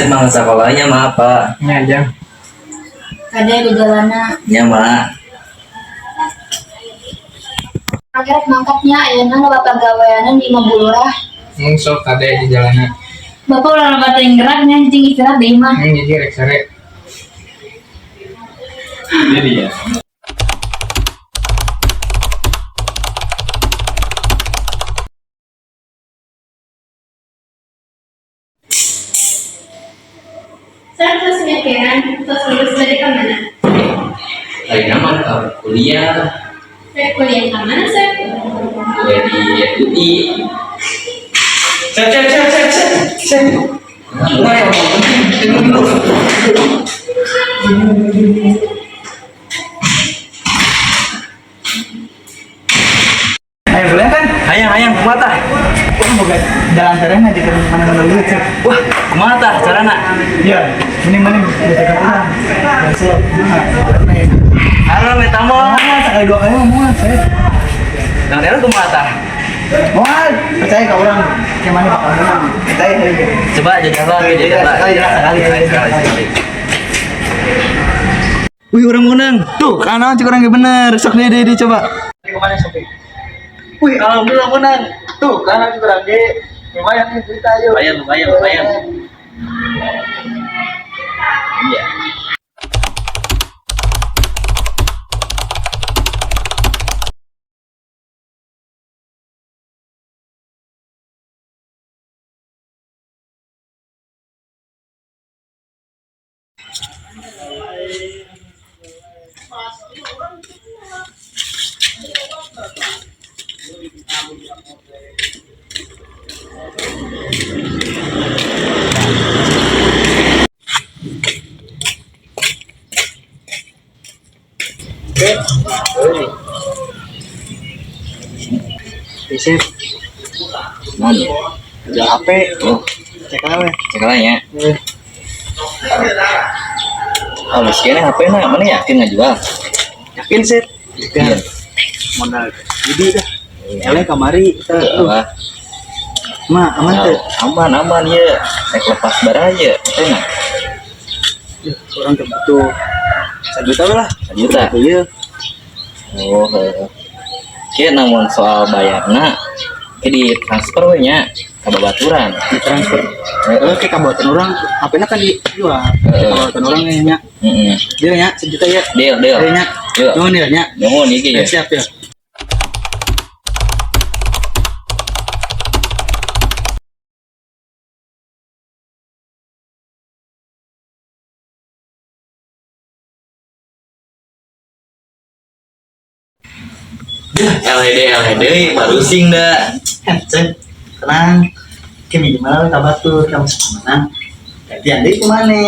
Asep mah sekolahnya mah apa? Nya jang. Kade di jalanna. Nya mah. Akhirnya mangkatnya ayeuna loba pagaweanan di imah bulurah. Mun sok kade di jalanan. Bapak ulah loba teuing gerak nya cing istirahat di imah. Jadi rek sare. Jadi ya. Saya terus mikiran, terus lulus dari kemana? Lain nama ke kuliah, Saya kuliah ke mana, saya? Kuliah di UI. Cek cek cek cek cek. Cek. Nah, ya, penting dulu. Ayo kuliah kan? Hayang hayang kumaha tah? Wah, boga jalan tereng aja ke mana-mana dulu cek. Wah, kumaha tah carana? Ya, mending mana diajakan urang. Besok, nah, Haram eta mah. ah, sekali dua kali ngomong saya. Nang era kumaha tah? Wah, percaya ke orang yang mana bakal menang. Percaya aja. Coba jajal lagi, jajal Sekali, sekali, sekali, sekali. Wih, orang menang. Tuh, kan cik orang bener. Sok deh, deh, coba. Kemana sok? Wih, alhamdulillah menang. Tuh, kan cik orang ge. Lumayan nih cerita yuk. Lumayan, lumayan, lumayan. Iya. Sip, Mana? jual HP. Oh, Cek aja. cek lah ya. Oh, miskinnya HP na, mana yakin nggak jual? Yakin sih. Iya. Modal. Jadi dah. Ele kamari kita Tuh, tuh. Ma, aman tuh. Aman, aman ya. Naik lepas baraya, enak. Orang tuh butuh 1 juta lah. 1 juta. Iya. Oh, heeh. Oke, namun soal bayarna, ke di transfer we nya ka babaturan. Ditransfer. Oke, kabupaten orang HP-nya kan dijual. Kabupaten orang nya. Heeh. Deal nya 1 juta ya. Deal, deal. Deal nya. Deal. Nuhun deal nya. Nuhun iki ya. Siap ya. LED LED baru sing dah. Cek, tenang. Ke minimal kabar tuh kamu sama menang. Gantian deui kumaha?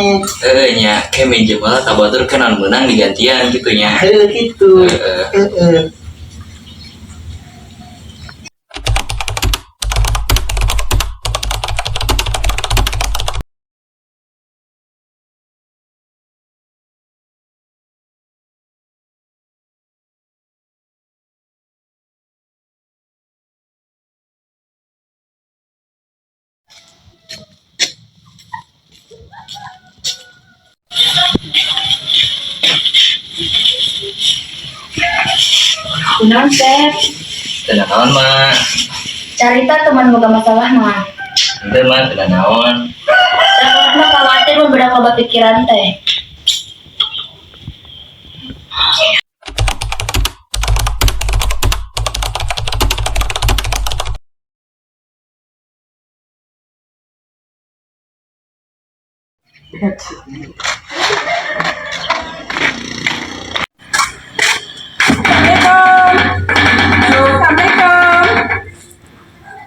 Eh nya, ke minjem lah ka batur kan anu menang digantian gitu nya. Heuh gitu. Heeh. Heeh. Kunaon Sep? Teu naon mah. Carita teman boga masalah mah. Henteu mah teu naon. Rakyat mah khawatir mun budak loba pikiran teh.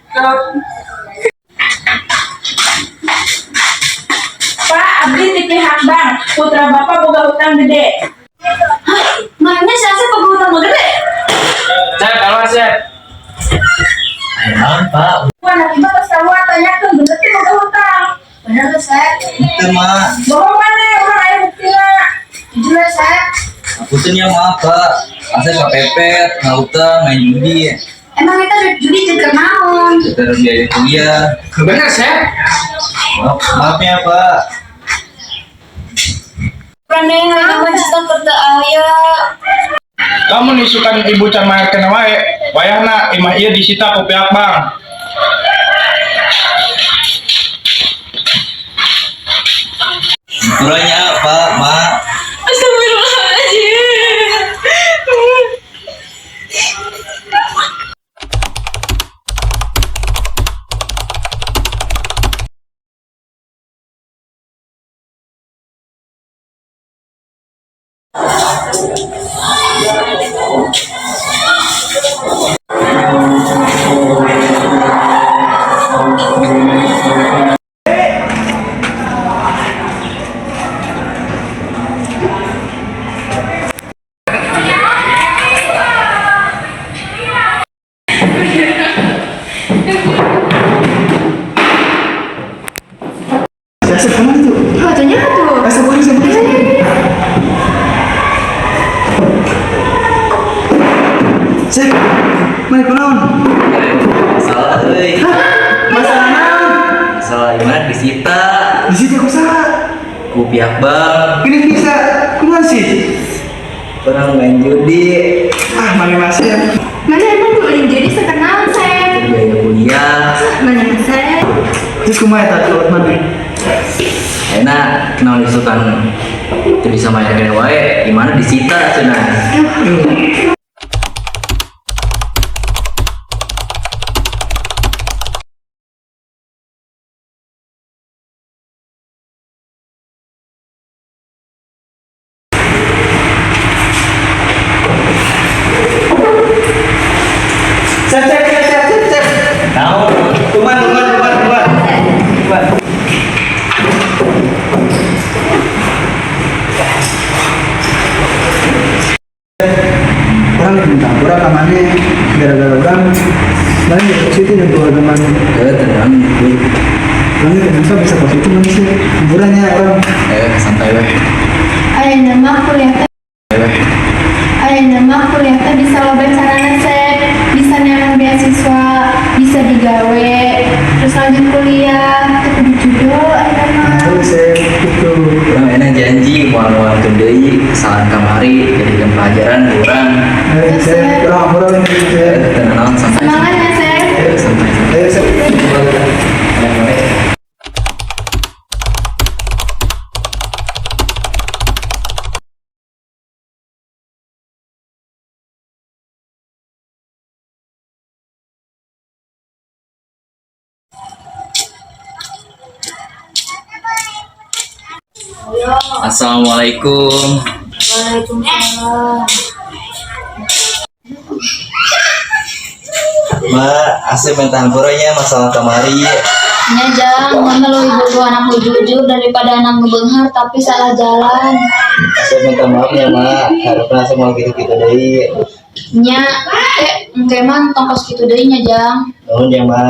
Assalamualaikum. Pak, abdi di pihak bank. Putra Bapak boga hutang gede. Hah? Mana si Asep boga hutang mah gede? Cek, awas cek. Aya naon, Pak? Wah, anak ibu tos keluar tanyakeun bener teh boga hutang. Bener tuh Sep. Henteu mah. Bohong mana urang aya buktina. Jujur ya Sep. Aku tuh nya maaf, Pak. Asep kepepet, ngahutang, main judi. Emang kita judi jeung naon? Terus biaya kuliah. Bener, Sep. Maaf, maaf ya, Pak. maneh ayeuna mah cisna keur teu aya. Lamun isukan ibu can mayar keneh wae, wayahna imah ieu disita ku pihak bank. Hampura nya, Pak, Ma. Astagfirullahaladzim. Asep kemana tuh? Fotonya tuh. Asep pergi, Asep pergi. Sep, mana kunaon? Masalah euy. Masalah naon? Masalah imah disita Di situ aku salah. ku pihak bank. Ini bisa, kumaha sih? Orang main judi, Ah, mana masih ya? Mana emang gue jadi sekenal saya. biaya kuliah. Mana saya? Terus kumaha eta tuh mana? Enak, kenal isukan itu bisa main keneh wae, gimana disita cenah. Sep, sep, sep, sep, sep, sep. Tahu. Kuman, kuman, kuman, kuman. Kuman. Orang lagi minta ampura ka maneh gara-gara orang mana jadi positif dan keluarga maneh. Eh, tenang. Orang itu bisa bisa positif mana sih? Hiburannya orang. Eh, santai weh. Ayeuna mah kuliah teh Weh. ayeuna mah kuliah teh bisa loba carana Sep. Bisa neangan beasiswa, bisa digawe, terus lanjut kuliah, teu kudu judo ayeuna mah. Tahu sih gitu. Urang enak janji moal-moal deui kesalahan kamari jadikan pelajaran urang. Ayo sih, orang ampura lagi Eh, sih. tenang santai. Semangat ya Sep. Eh, santai. Santai. Ayo sih. Tenang, weh. Assalamualaikum. Waalaikumsalam. Ma, asli minta hampura nya masalah kamari. Nya jang, mana leuwih bogo anak nu jujur daripada anak nu beunghar tapi salah jalan. Asli minta maaf ya, Ma. Harapna asli mau gitu-gitu deui. Nya, engke mah tong kos kitu deui nya jang. Nuhun ya, Ma.